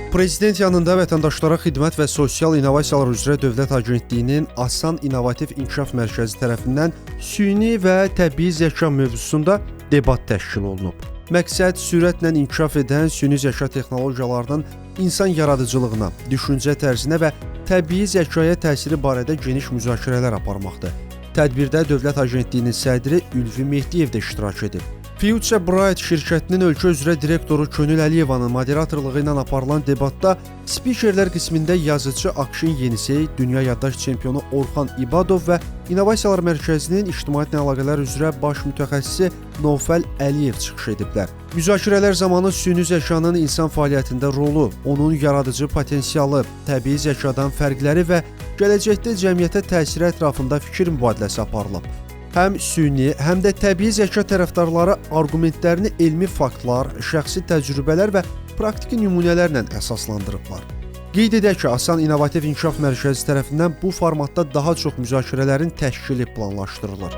Prezident yanında Vətəndaşlara Xidmət və Sosial İnnovasiyalar üzrə Dövlət Agentliyinin Asan İnnovativ İnkişaf Mərkəzi tərəfindən süni və təbii zəka mövzusunda debat təşkil olunub. Məqsəd sürətlə inkişaf edən süni zəka texnologiyalarının insan yaradıcılığına, düşüncə tərzinə və təbii zəkaya təsiri barədə geniş müzakirələr aparmaqdır. Tədbirdə Dövlət Agentliyinin sədri Ülvi Mehdiyev də iştirak edib. Future Bright şirkətinin ölkə üzrə direktoru Könül Əliyevanın moderatorluğu ilə aparılan debatda spikerlər qismində yazıcı Akşin Yenisey, dünya yaddaş çempionu Orxan İbadov və İnnovasiyalar Mərkəzinin ictimaiyyətlə əlaqələr üzrə baş mütəxəssisi Novfəl Əliyev çıxış ediblər. Müzakirələr zamanı süni zəkanın insan fəaliyyətində rolu, onun yaradıcı potensialı, təbii zəkadan fərqləri və gələcəkdə cəmiyyətə təsiri ətrafında fikir mübadiləsi aparılıb. Həm süni, həm də təbii zəka tərəfdarları arqumentlərini elmi faktlar, şəxsi təcrübələr və praktiki nümunələrlə əsaslandırıblar. Qeyd edək ki, Asan İnnovativ İnkişaf Mərkəzi tərəfindən bu formatda daha çox müzakirələrin təşkili planlaşdırılır.